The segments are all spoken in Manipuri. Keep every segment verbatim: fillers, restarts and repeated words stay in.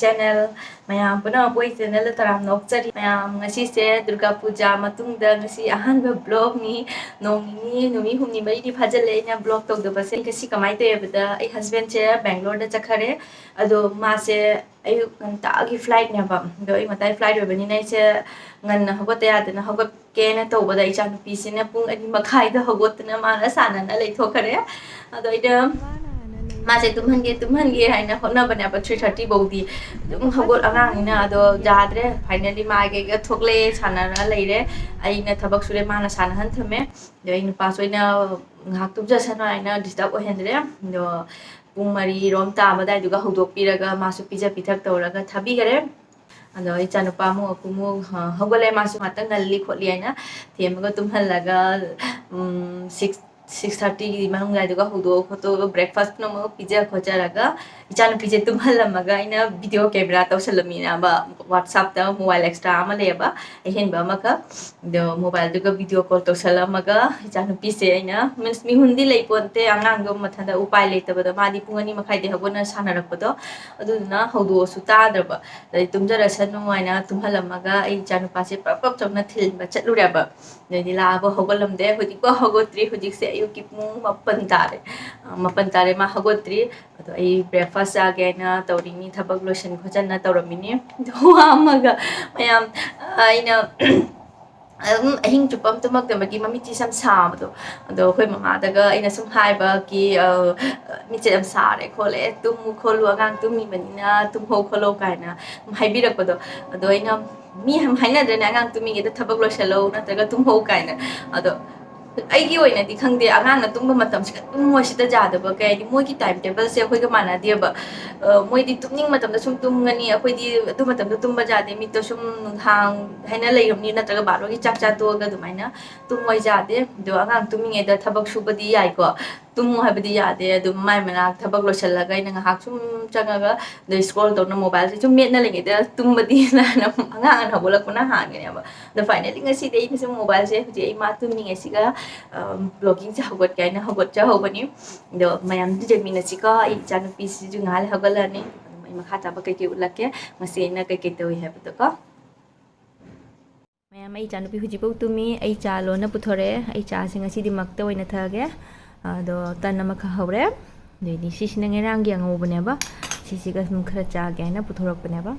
ꯆꯦꯅꯦꯜ꯫ ꯃꯌꯥꯝ ꯄꯨꯝꯅꯃꯛꯄꯨ ꯑꯩ ꯆꯦꯅꯦꯜꯗ ꯇꯔꯥꯝꯅ ꯑꯣꯛꯆꯔꯤ꯫ ꯃꯌꯥꯝ, ꯉꯁꯤꯁꯦ ꯗꯨꯔꯒꯥ ꯄꯨꯖꯥ ꯃꯇꯨꯡꯗ ꯉꯁꯤ ꯑꯍꯥꯟꯕ ꯕ꯭ꯂꯣꯒꯅꯤ꯫ ꯅꯣꯡ ꯅꯤꯅꯤ, ꯅꯨꯃꯤꯠ ꯍꯨꯝꯅꯤ ꯃꯔꯤꯅꯤ ꯐꯥꯖꯤꯜꯂꯦ ꯑꯩꯅ ꯕ꯭ꯂꯣꯒ ꯇꯧꯗꯕꯁꯦ꯫ ꯉꯁꯤ ꯀꯃꯥꯏꯅ ꯇꯧꯋꯦ ꯍꯥꯏꯕꯗ, ꯑꯩ ꯍꯁꯕꯦꯟꯁꯦ ꯕꯦꯡꯒ꯭ꯂꯣꯔꯗ ꯆꯠꯈꯔꯦ꯫ ꯑꯗꯣ ꯃꯥꯁꯦ ꯑꯌꯨꯛ ꯉꯟꯇꯥꯒꯤ ꯐ꯭ꯂꯥꯏꯠꯅꯦꯕ꯫ ꯑꯗꯣ ꯑꯌꯨꯛ ꯉꯟꯇꯥꯒꯤ ꯐ꯭ꯂꯥꯏꯠ ꯑꯣꯏꯕꯅꯤꯅ ꯑꯩꯁꯦ ꯉꯟꯅ ꯍꯧꯒꯠꯇ ꯌꯥꯗꯅ ꯍꯧꯒꯠꯀꯦꯅ ꯇꯧꯕꯗ, ꯏꯆꯥꯅꯨꯄꯤꯁꯤꯅ ꯄꯨꯡ ꯑꯅꯤ ꯃꯈꯥꯏꯗ ꯍꯧꯒꯠꯇꯅ ꯃꯥꯅ ꯁꯥꯟꯅꯅ ꯂꯩꯊꯣꯛꯈꯔꯦ꯫ ꯑꯗꯣ ꯑꯩꯅ ꯃꯥꯁꯦ ꯇꯨꯝꯍꯟꯒꯦ, ꯇꯨꯝꯍꯟꯒꯦ ꯍꯥꯏꯅ ꯍꯣꯠꯅꯕꯅꯦꯕ, ꯊ꯭ꯔꯤ ꯊꯥꯔꯇꯤ ꯐꯥꯎꯗꯤ ꯑꯗꯨꯝ ꯍꯧꯒꯠ ꯑꯉꯥꯡꯅꯤꯅ꯫ ꯑꯗꯣ ꯌꯥꯗ꯭ꯔꯦ, ꯐꯥꯏꯅꯦꯜꯂꯤ ꯃꯥꯒꯤ ꯊꯣꯛꯂꯛꯑꯦ, ꯁꯥꯟꯅꯔ ꯂꯩꯔꯦ꯫ ꯑꯩꯅ ꯊꯕꯛ ꯁꯨꯔꯦ, ꯃꯥꯅ ꯁꯥꯟꯅꯍꯟ ꯊꯝꯃꯦ꯫ ꯑꯗꯣ ꯑꯩ ꯅꯨꯄꯥꯁꯨ ꯑꯩꯅ ꯉꯥꯏꯍꯥꯛ ꯇꯨꯝꯖꯁꯅꯨ ꯍꯥꯏꯅ ꯗꯤꯁꯇꯔꯕ ꯑꯣꯏꯍꯟꯗ꯭ꯔꯦ꯫ ꯑꯗꯣ ꯄꯨꯡ ꯃꯔꯤ ꯔꯣꯝ ꯇꯥꯕ ꯑꯗꯨꯋꯥꯏꯗꯨꯒ ꯍꯧꯗꯣꯛꯄꯤꯔꯒ ꯃꯥꯁꯨ ꯄꯤꯖ ꯄꯤꯊꯛ ꯇꯧꯔꯒ ꯊꯥꯕꯤꯈꯔꯦ꯫ ꯑꯗꯣ ꯏꯆꯥꯅꯨꯄꯥ ꯑꯃꯨꯛ ꯑꯃꯨꯛ, ꯑ, ꯍꯧꯒꯠꯂꯦ, ꯃꯥꯁꯨ ꯉꯥꯛꯇꯪ ꯉꯜꯂꯤ ꯈꯣꯠꯂꯤ ꯍꯥꯏꯅ ꯊꯦꯝꯃꯒ ꯇꯨꯝꯍꯜꯂꯒ, ꯎꯝ, ꯁꯤꯛꯁ, ꯁꯤꯛꯁ ꯊꯥꯔꯇꯤꯒꯤ ꯃꯅꯨꯡ ꯑꯗꯨꯋꯥꯏꯗꯨꯒ ꯍꯧꯗꯣꯛꯑ ꯈꯣꯠꯇꯣꯛꯑꯒ ꯕ꯭ꯔꯦꯛꯐꯥꯁ ꯄꯨꯝꯅꯃꯛ ꯄꯤꯖ ꯈꯣꯠꯆꯔꯒ ꯏꯆꯥꯅꯨꯄꯤꯁꯦ ꯇꯨꯝꯍꯜꯂꯝꯃꯒ ꯑꯩꯅ ꯚꯤꯗꯤꯑꯣ ꯀꯦꯃꯦꯔꯥ ꯇꯧꯁꯜꯂꯝꯃꯤꯅꯦꯕ꯫ WhatsApp-ꯇ ꯃꯣꯕꯥꯏꯜ ꯑꯦꯛꯁꯇ꯭ꯔꯥ ꯑꯃ ꯂꯩꯌꯦꯕ, ꯑꯍꯦꯟꯕ ꯑꯃꯈꯛ꯫ ꯑꯗꯣ ꯃꯣꯕꯥꯏꯜꯗꯨꯒ ꯚꯤꯗꯤꯑꯣ ꯀꯣꯜ ꯇꯧꯁꯜꯂꯝꯃꯒ ꯏꯆꯥꯅꯨꯄꯤꯁꯦ ꯑꯩꯅ, ꯃꯤꯟꯁ, ꯃꯤꯍꯨꯟꯗꯤ ꯂꯩ ꯄꯣꯟꯇꯦ, ꯑꯉꯥꯡꯗꯣ ꯃꯊꯟꯇ ꯎꯄꯥꯏ ꯂꯩꯇꯕꯗꯣ, ꯃꯥꯗꯤ ꯄꯨꯡ ꯑꯅꯤ ꯃꯈꯥꯏꯗꯩ ꯍꯧꯒꯠꯅ ꯁꯥꯟꯅꯔꯛꯄꯗꯣ, ꯑꯗꯨꯗꯨꯅ ꯍꯧꯗꯣꯛꯑꯁꯨ ꯇꯥꯗ꯭ꯔꯕ꯫ ꯑꯗꯩ ꯇꯨꯝꯖꯔꯁꯅꯨ ꯍꯥꯏꯅ ꯇꯨꯝꯍꯜꯂꯝꯃꯒ ꯑꯩ ꯏꯆꯥꯅꯨꯄꯥꯁꯦ ꯄ꯭ꯔꯞ ꯄ꯭ꯔꯞ ꯆꯪꯅ ꯊꯤꯟꯕ ꯆꯠꯂꯨꯔꯦꯕ꯫ ꯑꯗꯩꯗꯤ ꯂꯥꯛꯑꯕ ꯍꯧꯒꯠꯂꯝꯗꯦ, ꯍꯧꯖꯤꯛꯐꯥꯎ ꯍꯧꯒꯠꯇ꯭ꯔꯤ꯫ ꯍꯧꯖꯤꯛꯁꯦ ꯑꯌꯨꯛꯀꯤ ꯄꯨꯡ ꯃꯥꯄꯟ ꯇꯥꯔꯦ꯫ ꯑ, ꯃꯥꯄꯟ ꯇꯥꯔꯦ, ꯃꯥ ꯍꯧꯒꯠꯇ꯭ꯔꯤ꯫ ꯑꯗꯣ ꯑꯩ ꯕ꯭ꯔꯦꯛꯐꯥꯁ ꯆꯥꯒꯦ ꯍꯥꯏꯅ ꯇꯧꯔꯤꯅꯤ, ꯊꯕꯛ ꯂꯣꯏꯁꯟ ꯈꯣꯠꯆꯟꯅ ꯇꯧꯔꯝꯃꯤꯅꯤ꯫ ꯑꯗꯣ ꯋꯥ ꯑꯃꯒ ꯃꯌꯥꯝ, ꯑꯩꯅ ꯑꯗꯨꯝ ꯑꯍꯤꯡ ꯆꯨꯞꯄ ꯑꯃ ꯇꯨꯝꯃꯛꯇꯕꯒꯤ ꯃꯃꯤꯠꯁꯤ ꯌꯥꯝ ꯁꯥꯕꯗꯣ꯫ ꯑꯗꯣ ꯑꯩꯈꯣꯏ ꯃꯃꯥꯗꯒ ꯑꯩꯅ ꯁꯨꯝ ꯍꯥꯏꯕꯒꯤ, ꯑ, "ꯃꯤꯠꯁꯦ ꯌꯥꯝ ꯁꯥꯔꯦ ꯈꯣꯠꯂꯦ, ꯇꯨꯝꯃꯨ ꯈꯣꯠꯂꯨ, ꯑꯉꯥꯡ ꯇꯨꯝꯃꯤꯕꯅꯤꯅ ꯇꯨꯝꯍꯧ ꯈꯣꯠꯂꯣ" ꯀꯥꯏꯅ ꯍꯥꯏꯕꯤꯔꯛꯄꯗꯣ꯫ ꯑꯗꯣ ꯑꯩꯅ, ꯃꯤ ꯌꯥꯝ ꯍꯥꯏꯅꯗ꯭ꯔꯅꯦ, "ꯑꯉꯥꯡ ꯇꯨꯝꯃꯤꯉꯩꯗ ꯊꯕꯛ ꯂꯣꯏꯁꯤꯜꯂꯧ ꯅꯠꯇ꯭ꯔꯒ ꯇꯨꯝꯍꯧ" ꯀꯥꯏꯅ꯫ ꯑꯗꯣ ꯑꯩꯒꯤ ꯑꯣꯏꯅꯗꯤ ꯈꯪꯗꯦ, ꯑꯉꯥꯡꯅ ꯇꯨꯝꯕ ꯃꯇꯝꯁꯤꯒ ꯇꯨꯝꯃꯣ ꯁꯤꯗ ꯌꯥꯗꯕ꯫ ꯀꯩ ꯍꯥꯏꯗꯤ, ꯃꯣꯏꯒꯤ ꯇꯥꯏꯝ ꯇꯦꯕꯜꯁꯦ ꯑꯩꯈꯣꯏꯒ ꯃꯥꯟꯅꯗꯦꯕ꯫ ꯑ, ꯃꯣꯏꯗꯤ ꯇꯨꯝꯅꯤꯡ ꯃꯇꯝꯗ ꯁꯨꯝ ꯇꯨꯝꯒꯅꯤ, ꯑꯩꯈꯣꯏꯗꯤ ꯑꯗꯨ ꯃꯇꯝꯗ ꯇꯨꯝꯕ ꯌꯥꯗꯦ꯫ ꯃꯤꯠꯇꯣ ꯁꯨꯝ ꯅꯨꯡꯗꯥꯡ ꯍꯥꯏꯅ ꯂꯩꯔꯝꯅꯤ, ꯅꯠꯇ꯭ꯔꯒ ꯕꯥꯔꯣꯒꯤ ꯆꯥꯛ ꯆꯥ ꯇꯣꯛꯑꯒ ꯑꯗꯨꯃꯥꯏꯅ ꯇꯨꯝꯃꯣꯏ ꯌꯥꯗꯦ꯫ ꯑꯗꯣ ꯑꯉꯥꯡ ꯇꯨꯝꯃꯤꯉꯩꯗ ꯊꯕꯛ ꯁꯨꯕꯗꯤ ꯌꯥꯏꯀꯣ, ꯇꯨꯝꯃꯣ ꯍꯥꯏꯕꯗꯤ ꯌꯥꯗꯦ꯫ ꯑꯗꯨꯝ ꯃꯥꯏ ꯃꯅꯥꯛ ꯊꯕꯛ ꯂꯣꯏꯁꯤꯜꯂꯒ ꯑꯩꯅ ꯉꯥꯏꯍꯥꯛ ꯁꯨꯝ ꯆꯪꯉꯒ, ꯑꯗꯩ ꯁ꯭ꯀ꯭ꯔꯣꯜ ꯇꯧꯅ ꯃꯣꯕꯥꯏꯜꯁꯦ ꯁꯨꯝ ꯃꯦꯠꯅ ꯂꯩꯉꯩꯗ ꯇꯨꯝꯕꯗꯤ ꯅꯥꯅ ꯑꯉꯥꯡ ꯑꯅ ꯍꯧꯒꯠꯂꯛꯄꯅ ꯍꯥꯟꯒꯅꯦꯕ꯫ ꯑꯗꯣ ꯐꯥꯏꯅꯦꯜꯂꯤ ꯉꯁꯤꯗꯤ ꯑꯩꯅ ꯁꯨꯝ ꯃꯣꯕꯥꯏꯜꯁꯦ ꯍꯧꯖꯤꯛ ꯑꯩ ꯃꯥ ꯇꯨꯝꯃꯤꯉꯩꯁꯤꯒ, ꯑ, ꯕ꯭ꯂꯣꯒꯤꯡꯁꯦ ꯍꯧꯒꯠꯀꯦ ꯍꯥꯏꯅ ꯍꯧꯒꯠꯆꯍꯧꯕꯅꯤ꯫ ꯑꯗꯣ ꯃꯌꯥꯝ ꯌꯦꯡꯃꯤꯟꯅꯁꯤꯀꯣ꯫ ꯑꯩ ꯏꯆꯥꯅꯨꯄꯤꯁꯤꯁꯨ ꯉꯥꯏꯍꯥꯛ ꯂꯩ ꯍꯧꯒꯠꯂꯛꯑꯅꯤ꯫ ꯑꯩ ꯃꯈꯥ ꯇꯥꯕ ꯀꯩꯀꯩ ꯎꯠꯂꯛꯀꯦ, ꯉꯁꯤ ꯑꯩꯅ ꯀꯩꯀꯩ ꯇꯧꯏ ꯍꯥꯏꯕꯗꯣꯀꯣ꯫ ꯃꯌꯥꯝ, ꯑꯩ ꯏꯆꯥꯅꯨꯄꯤ ꯍꯧꯖꯤꯛꯐꯥꯎ ꯇꯨꯝꯃꯤ꯫ ꯑꯩ ꯆꯥ ꯂꯣꯟꯅ ꯄꯨꯊꯣꯔꯛꯑꯦ꯫ ꯑꯩ ꯆꯥꯁꯦ ꯉꯁꯤꯗꯤ ꯃꯛꯇ ꯑꯣꯏꯅ ꯊꯛꯑꯒꯦ꯫ ꯑꯗꯣ ꯇꯟ ꯑꯃꯈꯛ ꯍꯧꯔꯦ꯫ ꯑꯗꯩꯗꯤ ꯁꯤꯁꯤꯅ ꯉꯔꯥꯡꯒꯤ ꯑꯉꯧꯕꯅꯦꯕ꯫ ꯁꯤꯁꯤꯒ ꯁꯨꯝ ꯈꯔ ꯆꯥꯒꯦ ꯍꯥꯏꯅ ꯄꯨꯊꯣꯔꯛꯄꯅꯦꯕ꯫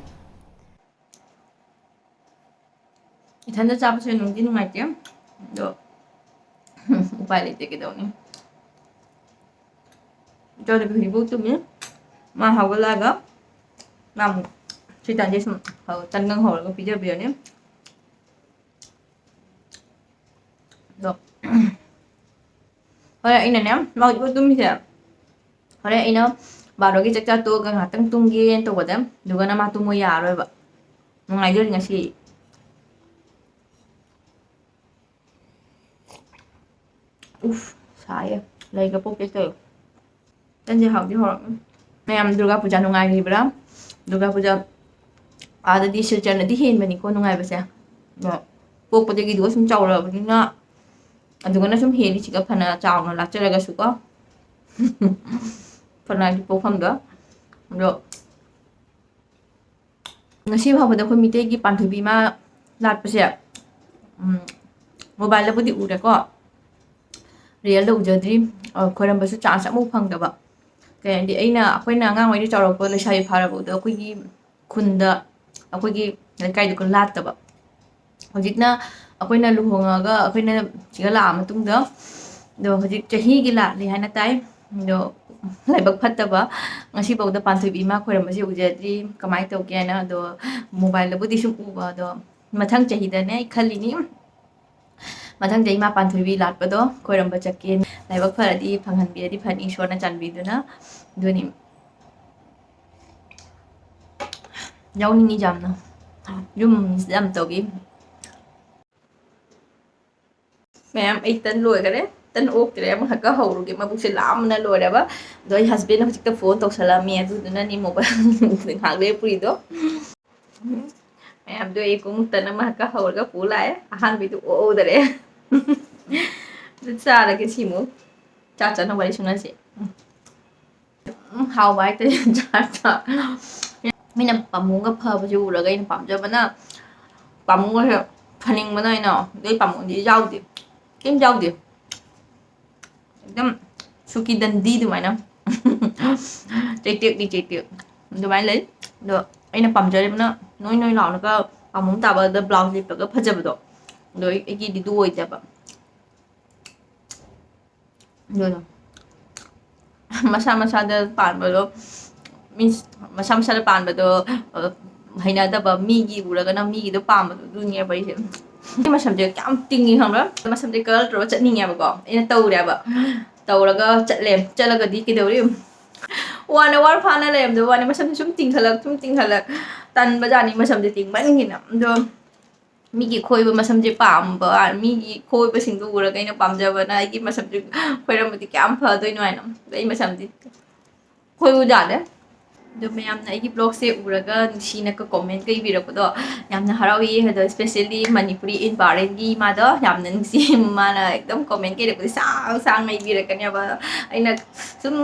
ꯏꯊꯟꯗ ꯆꯥꯕꯁꯦ ꯅꯨꯡꯗꯤ ꯅꯨꯡꯉꯥꯏꯇꯦ, ꯑꯗꯣ ꯎꯄꯥꯏ ꯂꯩꯇꯦ, ꯀꯩꯗꯧꯅꯤ? ꯏꯆꯥꯅꯨꯄꯤ ꯍꯧꯖꯤꯛꯐꯥꯎ ꯇꯨꯝꯃꯤ꯫ ꯃꯥ ꯍꯧꯒꯠꯂꯛꯑꯒ ꯃꯥ ꯑꯃꯨꯛ ꯁꯤ ꯇꯟꯁꯦ ꯁꯨꯝ ꯍꯧ-, ꯇꯟꯒꯪ ꯍꯧꯔꯒ ꯄꯤꯖꯕꯤꯔꯅꯤ꯫ ꯑꯗꯣ ꯍꯣꯔꯦꯟ ꯑꯩꯅꯅꯦ, ꯃꯥ ꯍꯧꯖꯤꯛꯐꯥꯎ ꯇꯨꯝꯃꯤꯁꯦ, ꯍꯣꯔꯦꯟ ꯑꯩꯅ ꯕꯥꯔꯣꯒꯤ ꯆꯥꯛ ꯆꯥ ꯇꯣꯛꯑꯒ ꯉꯥꯏꯍꯥꯛꯇꯪ ꯇꯨꯝꯒꯦꯅ ꯇꯧꯕꯗ, ꯑꯗꯨꯒꯅ ꯃꯥ ꯇꯨꯝꯃꯣ ꯌꯥꯔꯔꯣꯏꯕ꯫ ꯅꯨꯡꯉꯥꯏꯗꯣꯔꯤ ꯉꯁꯤ꯫ ꯎꯐ, ꯁꯥꯏꯌꯦ꯫ ꯂꯩꯒ ꯄꯣꯛꯀꯦ ꯇꯧꯋꯦ꯫ ꯇꯟꯁꯦ ꯍꯥꯎꯗꯤ ꯍꯥꯎꯔꯝꯃꯦ꯫ ꯃꯌꯥꯝ ꯗꯨꯔꯒꯥ ꯄꯨꯖꯥ ꯅꯨꯡꯉꯥꯏꯈꯤꯕ꯭ꯔꯥ? ꯗꯨꯔꯒꯥ ꯄꯨꯖꯥ ꯑꯥꯗꯗꯤ ꯁꯤꯜꯆꯔꯅꯗꯤ ꯍꯦꯟꯕꯅꯤꯀꯣ ꯅꯨꯡꯉꯥꯏꯕꯁꯦ꯫ ꯑꯗꯣ ꯄꯣꯛꯄꯗꯒꯤꯗꯨꯒ ꯁꯨꯝ ꯆꯥꯎꯔꯛꯑꯕꯅꯤꯅ ꯑꯗꯨꯒꯅ ꯁꯨꯝ ꯍꯦꯜꯂꯤ꯫ ꯁꯤꯒ ꯐꯅ ꯆꯥꯎꯅ ꯂꯥꯠꯆꯔꯒꯁꯨꯀꯣ꯫ ꯐꯅꯒꯤ ꯄꯣꯛꯐꯝꯗꯣ꯫ ꯑꯗꯣ ꯉꯁꯤ ꯐꯥꯎꯕꯗ ꯑꯩꯈꯣꯏ ꯃꯤꯇꯩꯒꯤ ꯄꯥꯟꯊꯣꯏꯕꯤ ꯏꯃꯥ ꯂꯥꯠꯄꯁꯦ, ꯎꯝ, ꯃꯣꯕꯥꯏꯜꯗꯕꯨꯗꯤ ꯎꯔꯦꯀꯣ, ꯔꯤꯌꯦꯜꯗ ꯎꯖꯗ꯭ꯔꯤ꯫ ꯑ, ꯈꯣꯏꯔꯝꯕꯁꯨ ꯆꯥꯟꯁ ꯑꯃꯐꯥꯎ ꯐꯪꯗꯕ꯫ ꯀꯩ ꯍꯥꯏꯗꯤ, ꯑꯩꯅ, ꯑꯩꯈꯣꯏꯅ ꯑꯉꯥꯡ ꯑꯣꯏꯔꯤ ꯆꯥꯎꯔꯛꯄ, ꯂꯩꯁꯥꯕꯤ ꯐꯥꯔꯕꯗ ꯑꯩꯈꯣꯏꯒꯤ ꯈꯨꯟꯗ, ꯑꯩꯈꯣꯏꯒꯤ ꯂꯩꯀꯥꯏꯗꯨꯒ ꯂꯥꯠꯇꯕ꯫ ꯍꯧꯖꯤꯛꯅ ꯑꯩꯈꯣꯏꯅ ꯂꯨꯍꯣꯡꯉꯒ ꯑꯩꯈꯣꯏꯅ ꯁꯤꯗ ꯂꯥꯛꯑ ꯃꯇꯨꯡꯗ, ꯑꯗꯣ ꯍꯧꯖꯤꯛ ꯆꯍꯤꯒꯤ ꯂꯥꯠꯂꯤ ꯍꯥꯏꯅ ꯇꯥꯏ꯫ ꯑꯗꯣ ꯂꯥꯏꯕꯛ ꯐꯠꯇꯕ, ꯉꯁꯤꯐꯥꯎꯗ ꯄꯥꯟꯊꯣꯏꯕꯤ ꯏꯃꯥ ꯈꯣꯏꯔꯝꯕꯁꯦ ꯎꯖꯗ꯭ꯔꯤ꯫ ꯀꯃꯥꯏꯅ ꯇꯧꯒꯦ ꯍꯥꯏꯅ, ꯑꯗꯣ ꯃꯣꯕꯥꯏꯜꯗꯕꯨꯗꯤ ꯁꯨꯝ ꯎꯕ, ꯑꯗꯣ ꯃꯊꯪ ꯆꯍꯤꯗꯅꯦ ꯑꯩ ꯈꯜꯂꯤꯅꯤ, ꯃꯊꯪ ꯆꯍꯤ ꯏꯃꯥ ꯄꯥꯟꯊꯣꯏꯕꯤ ꯂꯥꯠꯄꯗꯣ ꯈꯣꯏꯔꯝꯕ ꯆꯠꯀꯦ꯫ ꯂꯥꯏꯕꯛ ꯐꯔꯗꯤ ꯐꯪꯍꯟꯕꯤꯔꯗꯤ ꯐꯅꯤ, ꯏꯁꯣꯔꯅ ꯆꯥꯟꯕꯤꯗꯨꯅ꯫ ꯑꯗꯨꯅꯤ꯫ ꯌꯥꯎꯅꯤꯡꯉꯤ ꯌꯥꯝꯅ꯫ ꯌꯨꯝꯁꯤꯗ ꯌꯥꯝ ꯇꯧꯏ꯫ ꯃꯌꯥꯝ, ꯑꯩ ꯇꯟ ꯂꯣꯏꯈꯔꯦ꯫ ꯇꯟ ꯑꯣꯛꯇ꯭ꯔꯦ, ꯑꯃꯈꯛꯀ ꯍꯧꯔꯨꯒꯦ꯫ ꯃꯕꯨꯛꯁꯦ ꯂꯥꯝꯕꯅ ꯂꯣꯏꯔꯦꯕ꯫ ꯑꯗꯣ ꯑꯩ ꯍꯁꯕꯦꯟꯅ ꯍꯧꯖꯤꯛꯇ ꯐꯣꯟ ꯇꯧꯁꯜꯂꯛꯑꯝꯃꯤ, ꯑꯗꯨꯗꯨꯅꯅꯤ ꯃꯣꯕꯥꯏꯜ ꯉꯥꯏꯍꯥꯛ ꯂꯩꯔ ꯄꯨꯔꯤꯗꯣ꯫ ꯃꯌꯥꯝꯗꯣ ꯑꯩ ꯀꯨꯝ ꯇꯟ ꯑꯃꯈꯛꯀ ꯍꯧꯔꯒ ꯄꯨ ꯂꯥꯛꯑꯦ꯫ ꯑꯍꯥꯟꯕꯩꯗꯣ ꯑꯣꯛꯍꯧꯗꯔꯦ꯫ ꯑꯗꯨ ꯆꯥꯔꯒꯦ ꯁꯤꯃꯨꯛ꯫ ꯆꯥ ꯆꯥꯅ ꯋꯥꯔꯤ ꯁꯥꯟꯅꯁꯤ꯫ ꯎꯝ, ꯍꯥꯎꯕ ꯍꯥꯏꯇꯥꯔꯦ ꯆꯥꯔꯗ꯫ ꯃꯤꯅ ꯄꯥꯝꯕꯣꯝꯒ ꯐꯕꯁꯦ ꯎꯔꯒ ꯑꯩꯅ ꯄꯥꯝꯖꯕꯅ, ꯄꯥꯝꯕꯣꯝꯒꯁꯦ ꯐꯅꯤꯡꯕꯅ ꯑꯩꯅ, ꯑꯗꯩ ꯄꯥꯝꯕꯣꯝꯗꯤ ꯌꯥꯎꯗꯦ, ꯀꯩꯝ ꯌꯥꯎꯗꯦ꯫ ꯑꯗꯨꯝ ꯁꯨꯀꯤ ꯗꯟꯗꯤ ꯑꯗꯨꯃꯥꯏꯅ ꯆꯩꯇꯦꯛꯅꯤ ꯆꯩꯇꯦꯛ ꯑꯗꯨꯃꯥꯏꯅ ꯂꯩ꯫ ꯑꯗꯣ ꯑꯩꯅ ꯄꯥꯝꯖꯔꯤꯕꯅ ꯅꯣꯏ ꯅꯣꯏ ꯂꯥꯎꯔꯒ ꯄꯥꯝꯕꯣꯝ ꯇꯥꯕꯗ ꯕ꯭ꯂꯥꯎꯁ ꯂꯤꯠꯄꯒ ꯐꯖꯕꯗꯣ꯫ ꯑꯗꯣ ꯑꯩ- ꯑꯩꯒꯤꯗꯤ ꯑꯗꯨ ꯑꯣꯏꯗꯦꯕ꯫ ꯑꯗꯨꯅ ꯃꯁꯥ ꯃꯁꯥꯗ ꯄꯥꯟꯕꯗꯣ, ꯃꯤꯟꯁ, ꯃꯁꯥ ꯃꯁꯥꯗ ꯄꯥꯟꯕꯗꯣ, ꯑ, ꯍꯩꯅꯗꯕ, ꯃꯤꯒꯤ ꯎꯔꯒꯅ ꯃꯤꯒꯤꯗꯣ ꯄꯥꯝꯕꯗꯣ, ꯑꯗꯨꯅꯦꯕ ꯑꯩꯁꯦ꯫ ꯑꯩ ꯃꯁꯝꯁꯦ ꯀꯌꯥꯝ ꯇꯤꯡꯉꯤ ꯈꯪꯕ꯭ꯔꯥ? ꯃꯁꯝꯁꯦ ꯀꯔꯜ ꯇꯧꯔꯒ ꯆꯠꯅꯤꯡꯉꯦꯕꯀꯣ꯫ ꯑꯩꯅ ꯇꯧꯔꯦꯕ꯫ ꯇꯧꯔꯒ ꯆꯠꯂꯦ꯫ ꯆꯠꯂꯒꯗꯤ ꯀꯩꯗꯧꯔꯤ? One hour ꯐꯥꯅ ꯂꯩꯔꯝꯗꯕ ꯋꯥꯅꯤ꯫ ꯃꯁꯝꯁꯦ ꯁꯨꯝ ꯇꯤꯡꯈꯠꯂꯛ, ꯁꯨꯝ ꯇꯤꯡꯈꯠꯂꯛ꯫ ꯇꯟꯕꯖꯥꯠꯅꯤ ꯃꯁꯝꯁꯦ ꯇꯤꯡꯃꯟꯒꯤꯅ꯫ ꯑꯗꯣ ꯃꯤꯒꯤ ꯈꯣꯏꯕ ꯃꯁꯝꯁꯦ ꯄꯥꯝꯕ, ꯃꯤꯒꯤ ꯈꯣꯏꯕꯁꯤꯡꯗꯣ ꯎꯔꯒ ꯑꯩꯅ ꯄꯥꯝꯖꯕꯅ ꯑꯩꯒꯤ ꯃꯁꯝꯁꯦ ꯈꯣꯏꯔꯝꯕꯗꯤ ꯀꯌꯥꯝ ꯐꯗꯣꯏꯅꯣ ꯍꯥꯏꯅ꯫ ꯑꯗꯣ ꯑꯩ ꯃꯁꯝꯗꯤ ꯈꯣꯏꯕ ꯌꯥꯗꯦ꯫ ꯑꯗꯣ ꯃꯌꯥꯝꯅ ꯑꯩꯒꯤ ꯕ꯭ꯂꯣꯒꯁꯦ ꯎꯔꯒ ꯅꯨꯡꯁꯤꯅꯒ ꯀꯣꯃꯦꯟꯠꯀ ꯏꯕꯤꯔꯛꯄꯗꯣ ꯌꯥꯝꯅ ꯍꯔꯥꯎꯏ꯫ ꯑꯗꯣ especially ꯃꯅꯤꯄꯨꯔꯤ ꯏꯟ ꯕꯥꯔꯦꯟꯒꯤ ꯏꯃꯥꯗꯣ ꯌꯥꯝꯅ ꯅꯨꯡꯁꯤ꯫ ꯃꯥꯅ ꯑꯗꯨꯝ ꯀꯣꯃꯦꯟꯠꯀ ꯏꯔꯛꯄꯁꯦ ꯁꯥꯡ ꯁꯥꯡꯅ ꯏꯕꯤꯔꯛꯀꯅꯦꯕ꯫ ꯑꯩꯅ ꯁꯨꯝ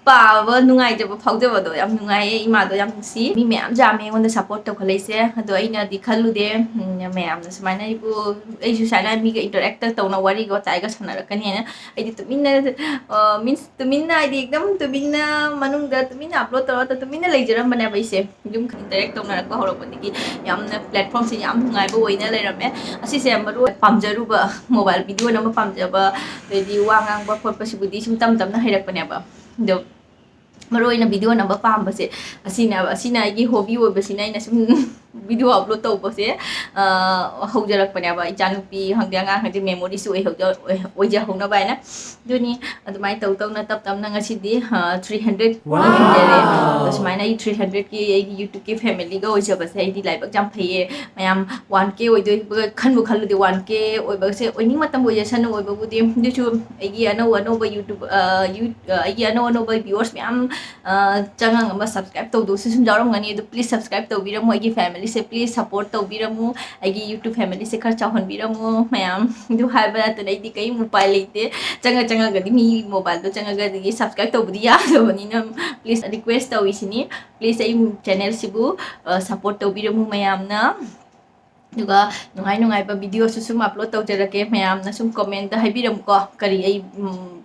ꯄꯥꯕ ꯅꯨꯡꯉꯥꯏꯖꯕ ꯐꯥꯎꯖꯕꯗꯣ ꯌꯥꯝ ꯅꯨꯡꯉꯥꯏꯌꯦ꯫ ꯏꯃꯥꯗꯣ ꯌꯌꯥꯝ ꯅꯨꯡꯁꯤ꯫ ꯃꯤ ꯃꯌꯥꯝ ꯌꯥꯝꯃꯦ ꯑꯩꯉꯣꯟꯗ ꯁꯞꯄꯣꯔꯠ ꯇꯧꯈꯠꯂꯛꯏꯁꯦ꯫ ꯑꯗꯣ ꯑꯩꯅꯗꯤ ꯈꯜꯂꯨꯗꯦ, ꯎꯝ, ꯃꯌꯥꯝꯅ ꯁꯨꯃꯥꯏꯅ ꯑꯩꯕꯨ, ꯑꯩꯁꯨ ꯁꯨꯃꯥꯏꯅ ꯃꯤꯒ ꯏꯟꯇꯔꯦꯛꯇ ꯇꯧꯅ ꯋꯥꯔꯤꯒ ꯋꯥꯇꯥꯏꯒ ꯁꯥꯟꯅꯔꯛꯀꯅꯤ ꯍꯥꯏꯅ꯫ ꯑꯩꯗꯤ ꯇꯨꯃꯤꯟꯅ, ꯑ, ꯃꯤꯟꯁ ꯇꯨꯃꯤꯟꯅ ꯍꯥꯏꯗꯤ ꯑꯦꯛꯗꯝ ꯇꯨꯃꯤꯟꯅ ꯃꯅꯨꯡꯗ ꯇꯨꯃꯤꯟꯅ ꯑꯞꯂꯣꯗ ꯇꯧꯔꯒ ꯇꯨꯃꯤꯟꯅ ꯂꯩꯖꯔꯝꯕꯅꯦꯕ ꯑꯩꯁꯦ꯫ ꯑꯗꯨꯝ ꯏꯟꯇꯔꯦꯛ ꯇꯧꯅꯔꯛꯄ ꯍꯧꯔꯛꯄꯗꯒꯤ ꯌꯥꯝꯅ ꯄ꯭ꯂꯦꯠꯐꯣꯔꯝꯁꯦ ꯌꯥꯝ ꯅꯨꯡꯉꯥꯏꯕ ꯑꯣꯏꯅ ꯂꯩꯔꯝꯃꯦ꯫ ꯑꯁꯤꯁꯦ ꯃꯔꯨ ꯑꯣꯏꯅ ꯄꯥꯝꯖꯔꯨꯕ ꯃꯣꯕꯥꯏꯜ ꯚꯤꯗꯤꯑꯣ ꯅꯝꯕ ꯄꯥꯝꯖꯕ, ꯑꯗꯩꯗꯤ ꯋꯥ ꯉꯥꯡꯕ ꯈꯣꯠꯄꯁꯤꯕꯨꯗꯤ ꯁꯨꯝ ꯇꯝ ꯇꯝꯅ ꯍꯩꯔꯛꯄꯅꯦꯕ꯫ ꯑꯗꯣ ꯃꯔꯨ ꯑꯣꯏꯅ ꯚꯤꯗꯤꯑꯣ ꯅꯝꯕ ꯄꯥꯝꯕꯁꯦ ꯑꯁꯤꯅꯦꯕ꯫ ꯑꯁꯤꯅ ꯑꯩꯒꯤ ꯍꯣꯕꯤ ꯑꯣꯏꯕꯁꯤꯅ ꯑꯩꯅ ꯁꯨꯝ ꯚꯤꯗꯤꯑꯣ ꯑꯞꯂꯣꯗ ꯇꯧꯕꯁꯦ, ꯑ, ꯍꯧꯖꯔꯛꯄꯅꯦꯕ꯫ ꯏꯆꯥꯅꯨꯄꯤ ꯈꯪꯗꯦ, ꯑꯉꯥꯡ ꯈꯪꯗꯦ, ꯃꯦꯃꯣꯔꯤꯁꯨ ꯑꯣꯏꯍꯧꯖ-, ꯑꯣꯏ-, ꯑꯣꯏꯖꯍꯧꯅꯕ ꯍꯥꯏꯅ꯫ ꯑꯗꯨꯅꯤ, ꯑꯗꯨꯃꯥꯏꯅ ꯇꯧ ꯇꯧꯅ ꯇꯞ ꯇꯞꯅ ꯉꯁꯤꯗꯤ, ꯑ, three hundred Wow! ꯌꯧꯖꯔꯦ꯫ ꯑꯗꯣ ꯁꯨꯃꯥꯏꯅ ꯑꯩ three hundredꯀꯤ ꯑꯩꯒꯤ YouTubeꯀꯤ familyꯒ ꯑꯣꯏꯖꯕꯁꯦ ꯑꯩꯗꯤ ꯂꯥꯏꯕꯛ ꯌꯥꯝ ꯐꯩꯌꯦ꯫ ꯃꯌꯥꯝ one K ꯑꯣꯏꯗꯣꯏꯕꯒ ꯈꯟꯕꯨ ꯈꯜꯂꯨꯗꯦ꯫ One K ꯑꯣꯏꯕꯁꯦ ꯑꯣꯏꯅꯤꯡ ꯃꯇꯝ ꯑꯣꯏꯖꯁꯅꯨ, ꯑꯣꯏꯕꯕꯨꯗꯤ꯫ ꯑꯗꯨꯁꯨ ꯑꯩꯒꯤ ꯑꯅꯧ ꯑꯅꯧꯕ YouTube, ꯑ, ꯌꯨ-, ꯑ, ꯑꯩꯒꯤ ꯑꯅꯧ ꯑꯅꯧꯕ viewers ꯃꯌꯥꯝ, ꯑ, ꯆꯪꯉꯒ ꯑꯃ subscribe ꯇꯧꯗꯕꯁꯨ ꯁꯨꯝ ꯌꯥꯎꯔꯝꯒꯅꯤ꯫ ꯑꯗꯨ please subscribe ꯇꯧꯕꯤꯔꯝꯃꯣ ꯑꯩꯒꯤ family꯫ ꯁꯦ please support ꯇꯧꯕꯤꯔꯝꯃꯨ, ꯑꯩꯒꯤ YouTube family ꯁꯦ ꯈꯔ ꯆꯥꯎꯍꯟꯕꯤꯔꯝꯃꯨ ꯃꯌꯥꯝ꯫ ꯑꯗꯨ ꯍꯥꯏꯕ ꯅꯠꯇꯅ ꯑꯩꯗꯤ ꯀꯔꯤꯝ ꯎꯄꯥꯏ ꯂꯩꯇꯦ꯫ ꯆꯪꯉ ꯆꯪꯉꯒꯗꯤ ꯃꯤ mobile ꯗꯣ ꯆꯪꯉꯒꯗꯤ subscribe ꯇꯧꯕꯗꯤ ꯌꯥꯗꯕꯅꯤꯅ please request ꯇꯧꯔꯤꯁꯤꯅꯤ꯫ Please ꯑꯩ channel ꯁꯤꯕꯨ support ꯇꯧꯕꯤꯔꯝꯃꯨ ꯃꯌꯥꯝꯅ꯫ ꯑꯗꯨꯒ ꯅꯨꯡꯉꯥꯏ ꯅꯨꯡꯉꯥꯏꯕ video ꯁꯨ ꯁꯨꯝ upload ꯇꯧꯖꯔꯛꯀꯦ꯫ ꯃꯌꯥꯝꯅ ꯁꯨꯝ comment ꯇ ꯍꯥꯏꯕꯤꯔꯝꯃꯨꯀꯣ, ꯀꯔꯤ ꯑꯩ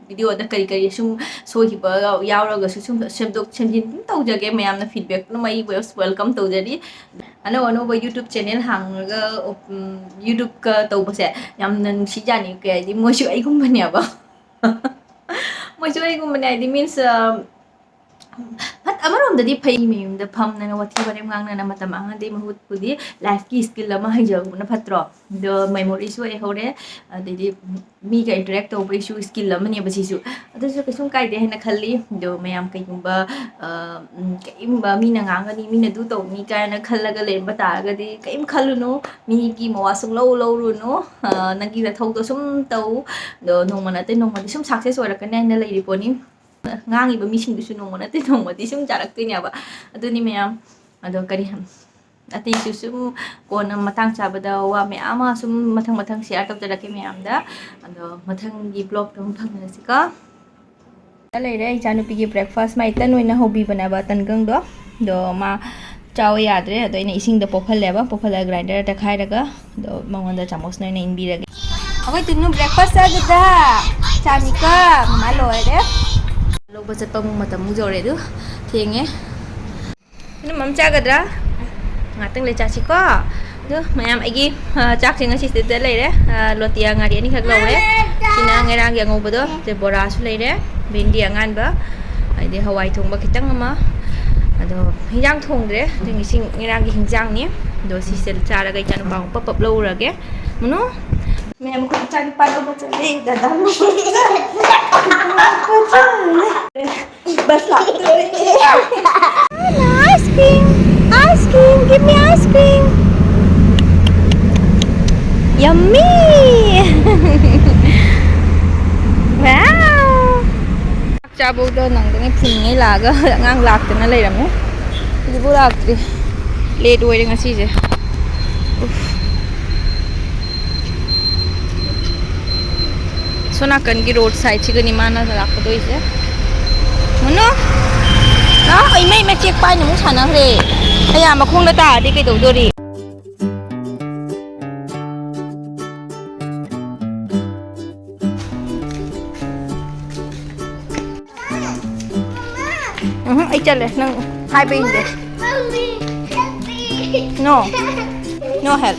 video ꯗ ꯀꯔꯤ ꯀꯔꯤ ꯁꯨꯝ ꯁꯣꯏꯈꯤꯕ ꯌꯥꯎꯔꯒꯁꯨ ꯁꯨꯝ ꯁꯦꯝꯗꯣꯛ ꯁꯦꯝꯖꯤꯟ ꯑꯗꯨꯝ ꯇꯧꯖꯒꯦ꯫ ꯃꯌꯥꯝꯅ feedback ꯑꯗꯨꯝ ꯑꯩ welcome ꯇꯧꯖꯔꯤ꯫ ꯑꯅꯧ ꯑꯅꯧꯕ YouTube channel ꯍꯥꯡꯉꯒ YouTube ꯀ ꯇꯧꯕꯁꯦ ꯌꯥꯝꯅ ꯅꯨꯡꯁꯤꯖꯥꯠꯅꯤ꯫ ꯀꯩ ꯍꯥꯏꯗꯤ ꯃꯣꯏꯁꯨ ꯑꯩꯒꯨꯝꯕꯅꯦꯕ꯫ ꯃꯣꯏꯁꯨ ꯑꯩꯒꯨꯝꯕꯅꯦ ꯍꯥꯏꯗꯤ means ꯑꯃꯔꯣꯝꯗꯗꯤ ꯐꯩ, ꯃꯌꯨꯝꯗ ꯐꯝꯗꯅ ꯋꯥꯊꯤ ꯋꯥꯔꯦꯝ ꯉꯥꯡꯅꯅ ꯃꯇꯝ ꯃꯥꯡꯍꯟꯗꯦ꯫ ꯃꯍꯨꯠꯄꯨꯗꯤ life ꯀꯤ skill ꯑꯃ ꯍꯩꯖꯍꯧꯕꯅ ꯐꯠꯇ꯭ꯔꯣ? ꯑꯗꯣ memory ꯁꯨ ꯑꯣꯏꯍꯧꯔꯦ, ꯑꯗꯩꯗꯤ ꯃꯤꯒ interact ꯇꯧꯕꯒꯤꯁꯨ skill ꯑꯃꯅꯦꯕ ꯁꯤꯁꯨ꯫ ꯑꯗꯨꯁꯨ ꯀꯩꯁꯨꯝ ꯀꯥꯏꯗꯦ ꯍꯥꯏꯅ ꯈꯜꯂꯤ꯫ ꯑꯗꯣ ꯃꯌꯥꯝ ꯀꯩꯒꯨꯝꯕ ꯀꯔꯤꯒꯨꯝꯕ ꯃꯤꯅ ꯉꯥꯡꯒꯅꯤ, ꯃꯤꯅ ꯑꯗꯨ ꯇꯧꯅꯤ ꯀꯥꯏꯅ ꯈꯜꯂꯒ ꯂꯩꯔꯝꯕ ꯇꯥꯔꯒꯗꯤ ꯀꯔꯤꯝ ꯈꯜꯂꯨꯅꯨ꯫ ꯃꯤꯒꯤ ꯃꯋꯥ ꯁꯨꯡꯂꯧ ꯂꯧꯔꯨꯅꯨ꯫ ꯅꯪꯒꯤ ꯅꯊꯧꯗꯣ ꯁꯨꯝ ꯇꯧ꯫ ꯑꯗꯣ ꯅꯣꯡꯃ ꯅꯠꯇ꯭ꯔ ꯅꯣꯡꯃꯗꯤ ꯁꯨꯝ success ꯑꯣꯏꯔꯛꯀꯅꯤ ꯍꯥꯏꯅ ꯂꯩꯔꯤ ꯄꯣꯠꯅꯤ꯫ ꯉꯥꯡꯉꯤꯕ ꯃꯤꯁꯤꯡꯗꯨꯁꯨ ꯅꯣꯡꯃ ꯅꯠꯇ꯭ꯔ ꯅꯣꯡꯃꯗꯤ ꯁꯨꯝ ꯆꯥꯔꯛꯇꯣꯏꯅꯦꯕ꯫ ꯑꯗꯨꯅꯤ ꯃꯌꯥꯝ꯫ ꯑꯗꯣ ꯀꯔꯤ ꯑꯇꯩꯁꯨ ꯁꯨꯝ ꯀꯣꯟꯅ ꯃꯇꯥꯡ ꯆꯥꯕꯗ ꯋꯥ ꯃꯌꯥꯝ ꯑꯃ ꯁꯨꯝ ꯃꯊꯪ ꯃꯊꯪ share ꯇꯧꯖꯔꯛꯀꯦ ꯃꯌꯥꯝꯗ꯫ ꯑꯗꯣ ꯃꯊꯪꯒꯤ vlog ꯇ ꯑꯃꯨꯛ ꯐꯪꯅꯔꯁꯤꯀꯣ꯫ ꯂꯩꯔꯦ ꯏꯆꯥꯅꯨꯄꯤꯒꯤ breakfast꯫ ꯃꯥꯏ ꯇꯟ ꯑꯣꯏꯅ ꯍꯧꯕꯤꯕꯅꯦꯕ, ꯇꯟꯒꯪꯗꯣ꯫ ꯑꯗꯣ ꯃꯥ ꯆꯥꯎ ꯌꯥꯗ꯭ꯔꯦ꯫ ꯑꯗꯣ ꯑꯩꯅ ꯏꯁꯤꯡꯗ ꯄꯣꯞꯍꯜꯂꯦꯕ, ꯄꯣꯞꯍꯜꯂꯒ grinder ꯗ ꯇꯛꯈꯥꯏꯔꯒ ꯑꯗꯣ ꯃꯉꯣꯟꯗ ꯆꯥꯃꯁꯅ ꯑꯣꯏꯅ ꯏꯟꯕꯤꯔꯒꯦ꯫ ꯑꯩꯈꯣꯏ ꯇꯨꯅꯨ breakfast ꯆꯥꯒꯗ꯭ꯔꯥ? ꯆꯥꯅꯤꯀ ꯃꯃꯥ ꯂꯣꯏꯔꯦ꯫ ꯂꯧꯕ ꯆꯠꯄ ꯑꯃꯨꯛ ꯃꯇꯝ ꯑꯃꯨꯛ ꯌꯧꯔꯦ ꯑꯗꯨ ꯊꯦꯡꯉꯦ꯫ ꯇꯨꯅꯨ ꯃꯝ ꯆꯥꯒꯗ꯭ꯔꯥ? ꯉꯥꯛꯇꯪ ꯂꯩ ꯆꯥꯁꯤꯀꯣ꯫ ꯑꯗꯨ ꯃꯌꯥꯝ ꯑꯩꯒꯤ ꯆꯥꯛꯁꯦ ꯉꯁꯤꯁꯤꯗ ꯂꯩꯔꯦ꯫ ꯂꯣꯇꯤꯌꯥ ꯉꯥꯔꯤ ꯑꯅꯤꯈꯛ ꯂꯧꯔꯦ꯫ ꯁꯤꯅ ꯉꯔꯥꯡꯒꯤ ꯑꯉꯧꯕꯗꯣ, ꯑꯗꯩ ꯕꯣꯔꯥꯁꯨ ꯂꯩꯔꯦ, ꯚꯦꯟꯗꯤ ꯑꯉꯥꯟꯕ, ꯑꯗꯩ ꯍꯋꯥꯏ ꯊꯣꯡꯕ ꯈꯤꯇꯪ ꯑꯃ꯫ ꯑꯗꯣ ꯍꯤꯟꯖꯥꯡ ꯊꯣꯡꯗ꯭ꯔꯦ, ꯑꯗꯨ ꯉꯁꯤ ꯉꯔꯥꯡꯒꯤ ꯍꯤꯟꯖꯥꯡꯅꯤ꯫ ꯑꯗꯣ ꯁꯤꯁꯦ ꯆꯥꯔꯒ ꯏꯆꯥꯅꯨꯄꯥ ꯑꯃꯨꯛ ꯄꯞ ꯄꯞ ꯂꯧꯔꯨꯔꯒꯦ꯫ ꯃꯅꯨ? ꯃꯌꯥꯝ ꯑꯩꯈꯣꯏ ꯏꯆꯥꯅꯨꯄꯥ ꯂꯧꯕ ꯆꯠꯂꯦ, ꯗꯗꯥ ꯂꯧꯕ ꯆꯠꯂꯦ꯫ Bus ꯂꯥꯛꯇꯣꯔꯦ꯫ Ice cream, ice cream, give me ice cream. Yummy! Wow! ꯆꯥꯛ ꯆꯥꯕꯧꯗ ꯅꯪꯗꯉꯩ ꯊꯤꯡꯉꯩ ꯂꯥꯛꯑꯒ ꯑꯉꯥꯡ ꯂꯥꯛꯇꯅ ꯂꯩꯔꯝꯃꯦ꯫ ꯍꯧꯖꯤꯛꯐꯥꯎ ꯂꯥꯛꯇ꯭ꯔꯤ꯫ ꯂꯦꯠ ꯑꯣꯏꯔꯦ ꯉꯁꯤꯁꯦ꯫ ꯎꯐ꯫ ꯁꯣꯝ ꯅꯥꯀꯟꯒꯤ ꯔꯣꯗ ꯁꯥꯏꯗꯁꯤꯒꯅꯤ ꯃꯥꯅ ꯂꯥꯛꯀꯗꯣꯏꯁꯦ꯫ ꯃꯨꯅꯨ꯫ ꯑꯥ, ꯏꯃꯩ ꯃꯆꯦꯛ ꯄꯥꯏꯅ ꯑꯃꯨꯛ ꯁꯥꯟꯅꯈ꯭ꯔꯦ꯫ ꯑꯌꯥ, ꯃꯈꯣꯡꯗ ꯇꯥꯔꯗꯤ ꯀꯩꯗꯧꯗꯣꯔꯤ? ꯎꯝ, ꯑꯩ ꯆꯠꯂꯦ꯫ ꯅꯪ ꯍꯥꯏꯕ ꯏꯟꯗꯦ꯫ No. No help.